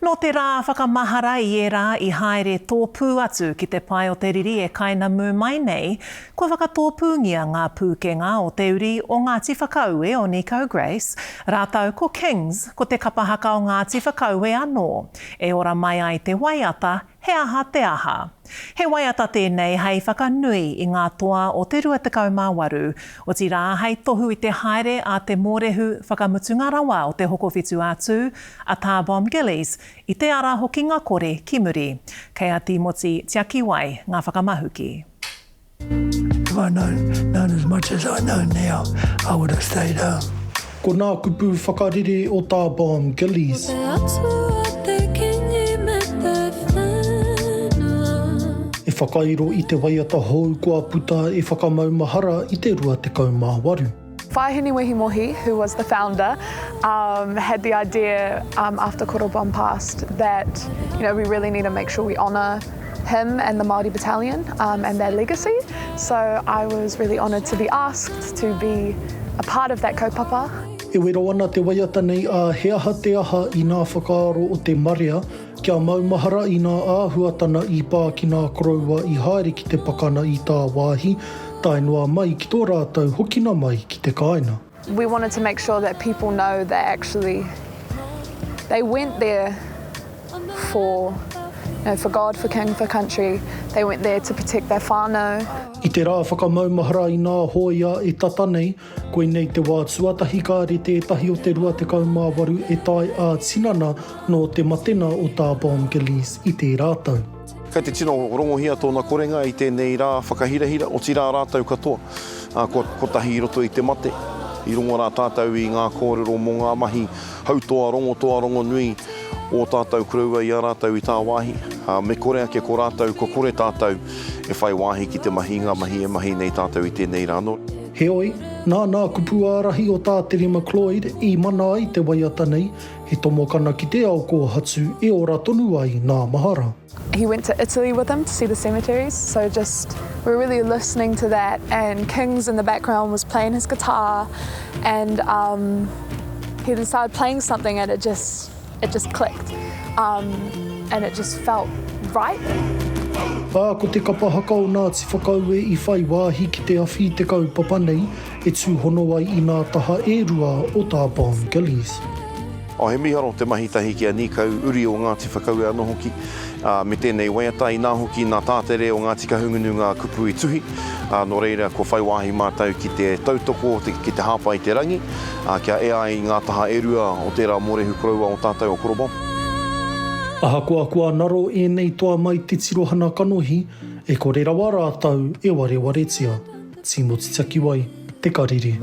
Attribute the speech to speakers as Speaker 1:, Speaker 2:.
Speaker 1: Nō te rā whakamahara i ērā i haere tōpū atu ki te pae o te riri e kainamū mai nei, kua whakatōpūngia ngā pūkenga o te uri o Ngāti Whakaue o Nikau Grace, rātou ko Kings, ko te kapa haka o Ngāti Whakaue anō, e ora mai ai te waiata He aha te aha? He waiata tēnei hei whakanui i ngā toa o te 28, otirā hei tohu i te haere a te mōrehu whakamutunga rawa o te Hokowhitu a Tū, a Tā Bomb Gillies, i te ara hokinga kore ki muri. Kei a Tīmoti Tiakiwai ngā whakamahuki.
Speaker 2: If I'd known, known as much as I know now, I would have stayed home.
Speaker 3: Ko nā kupu whakarere o Tā Bomb Gillies.
Speaker 4: Ko te atua te kingi me te whenua.
Speaker 3: E whakairo i te waiata hou kua puta e whakamaumahara i te 28.
Speaker 5: Whaahini Wehi Mohi, who was the founder, um, had the idea um, after Koro Bomb passed that you know, we really need to make sure we honour him and the Māori Battalion um, and their legacy. So I was really honoured to be asked to be a part of that kaupapa.
Speaker 3: E wero ana te waiata nei a He aha te aha i nā whakaaro o te marea kia maumahara i nā āhuatana i pā ki nā koroua i haere ki te pakana i tāwāhi, tae noa mai ki tō rātou hokina mai ki te kāinga.
Speaker 5: We wanted to make sure that people know that actually they went there for, you know, for God, for King, for country. They went there to protect their whānau.
Speaker 3: I te rā whakamaumahara i nā hōia e tata nei, koinei te wā tuatahi kāre tētahi o te 28 e tae ā-tinana nō te matena o Tā Bomb Gillies i tērā tau.
Speaker 6: Kei te tino rongohia tōna korenga i tēnei rā whakahirahira, otirā rātou katoa, ā, kua kotahi i roto i te mate. I rongo rā tātou i ngā kōrero mō ngā mahi hautoa, rongotoa, rongonui ō tātou koroua i a rātou i tāwāhi, ā, me kore ake ko rātou, kua kore tātou e whai wāhi ki te mahi i ngā mahi e mahi nei tātou i tēnei rā. Nō.
Speaker 3: Heoi, nā nā kupu ārahi o Tā Tere McLeod i mana ai te waiata nei, He tomokana ki te ao kōhatu e ora tonu ai nā mahara.
Speaker 5: He went to Italy with him to see the cemeteries, so just we were really listening to that and Kings in the background was playing his guitar and um, he then started playing something and it just, it just clicked um, and it just felt right.
Speaker 3: Ā, ko te kapa haka o Ngāti Whakaue i whai wāhi ki te awhi i te kaupapa nei, e tūhono ai i ngā taha e rua o tā Bon Gillies.
Speaker 6: Oh, he mīharo te mahi tahi ki a Nīkau, uri o Ngāti Whakaue anō hoki, ā, me tēnei waiata, inā hoki nā Tātere o Ngāti Kahungunu ngā kupu i tuhi, ā, nō reira kua whai wāhi mātou ki te tautoko, ki te hāpai i te rangi, ā, kia ea ai ngā taha e rua o tērā mōrehu koroua o tātou o Koro Bon.
Speaker 3: Ahakoa kua ngaro ēnei toa mai te tirohana kanohi, e kore rawa rātou e warewaretia. Tīmoti Takiwai, Te Karere.